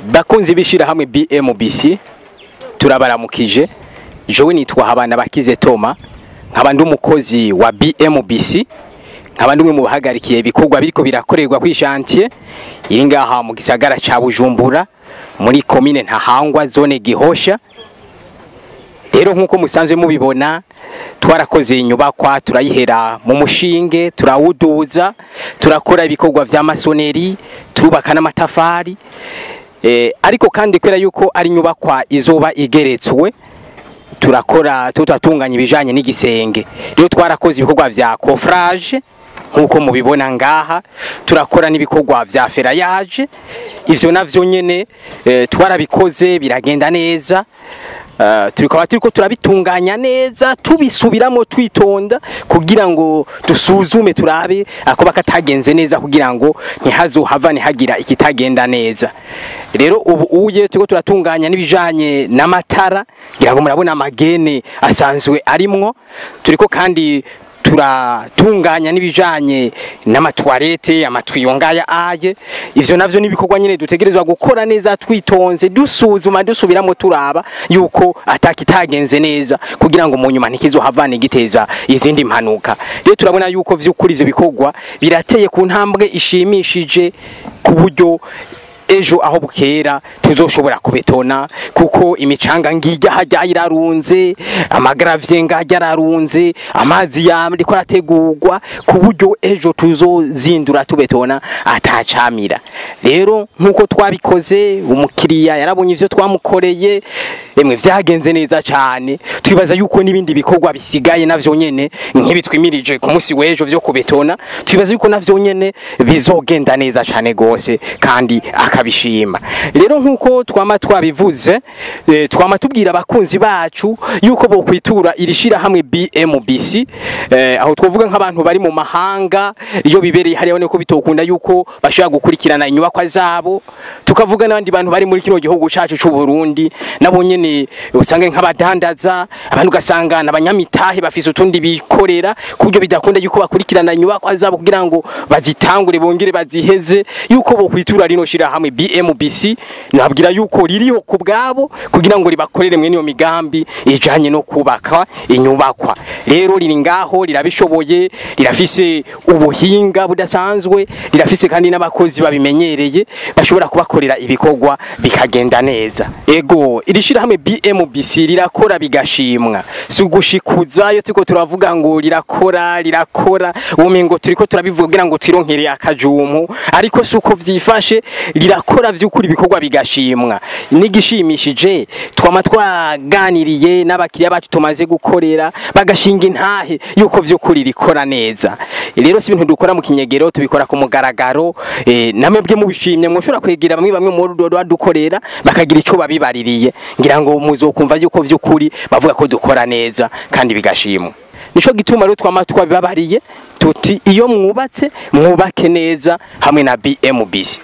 Bakunzi b'ishirahamwe BMBC, turabaramukije. Jewe nitwa Habana Bakize Toma, nkaba ndi umukozi wa BMBC, nkaba ndi umwe mu bahagarikiye ibikorwa biriko birakorerwa kwi chantier iri ngaha mu gisagara ca Bujumbura, muri komine Ntahangwa, zone Gihosha. Rero nk'uko musanzwe mubibona, twarakoze inyubakwa, turayihera mu mushinge, turawuduza, turakora ibikorwa vya maçonnerie, turubaka n'amatafari. Ariko kandi kubera yuko ari inyubakwa izoba igeretswe, turakora, turatunganya ibijanye n'igisenge. Rero twarakoze ibikorwa vya coffrage nk'uko mubibona ngaha, turakora n'ibikorwa vya ferraillage. Ivyo navyo nyene twarabikoze, biragenda neza. Turikaba turiko turabitunganya neza, tubisubiramo twitonda kugira ngo dusuzume, turabe akoba katagenze neza, kugira ngo ntihazohava ntihagira ikitagenda neza. Rero ubu uye turiko turatunganya n'ibijanye n'amatara, ngira ngo murabona ama gaines asanzwe arimwo. Turiko kandi turatunganya n'ibijanye n'ama toilettes, ama tuyaux ngaya aye. Ivyo navyo n'ibikorwa nyene dutegerezwa gukora neza twitonze, dusuzuma, dusubiramo, turaba yuko atakitagenze neza, kugira ngo mu nyuma ntikizohavane giteza izindi mpanuka. Rero turabona yuko vy'ukuri ivyo bikorwa birateye ku ntambwe ishimishije, ku buryo ejo aho bukera tuzoshobora kubetona, kuko imicanga ngijya hajya irarunze, ama graviers ngajya ararunze, amazi yariko arategurwa, ku buryo ejo tuzozindura tubetona atacamira. Rero nkuko twabikoze, umukiriya yarabonye ivyo twamukoreye, emwe vyagenze neza cyane. Twibaza yuko n'ibindi bikorwa bisigaye navyo nyene, nk'ibitwimirije ku munsi w'ejo vyo kubetona, twibaza yuko navyo nyene bizogenda neza cyane gose kandi akabishima. Rero nkuko twama twabivuze, twama tubwira abakunzi bacu yuko bokwitura iri shirahamwe BMBC, aho twovuga nk'abantu bari mu mahanga, iyo bibereye hariya ko bitokunda yuko bashobora gukurikirana inyubakwa zabo. Tukavuga n'abandi bantu bari muri kino gihugu cacu c'u Burundi, nabo nyene usange nk'abadandaza, abantu ugasanga n'abanyamitahe bafise utundi bikorera, ku buryo bidakunda yuko bakurikirana inyubakwa zabo kugira ngo bazitangure bongere baziheze, yuko bokwitura rino shirahamwe BMBC. Nabwira yuko ririho ku bwabo kugira ngo ribakorere mwene iyo migambi ijanye no kubaka inyubakwa. Rero riri ngaho, rirabishoboye, rirafise ubuhinga budasanzwe, rirafise kandi n'abakozi babimenyereye bashobora kubakorera ibikorwa bikagenda neza. Ego, iri shirahamwe BMBC rirakora bigashimwa. Si ugushikuza iyo turiko turavuga ngo rirakora, rirakora, umengo turiko turabivuga kugira ngo twironkere akajumpu, ariko si uko vyifashe. Rirakora vy'ukuri, ibikorwa bigashimwa. N'igishimishije, twama twaganiriye n'abakiriya bacu tumaze gukorera, bagashinga intahe yuko vy'ukuri rikora neza. Rero si ibintu dukora mu kinyegero, tubikora ku mugaragaro. Namwebwe mubishimye mwoshobora kwegera bamwe bamwe mu dukorera, bakagira ico babibaririye. Ngira ngo muzokumva yuko vy'ukuri bavuga ko dukora neza kandi bigashimwa. Nico gituma rero twama twabibabariye tuti: iyo mwubatse, mwubake neza hamwe na BMBC.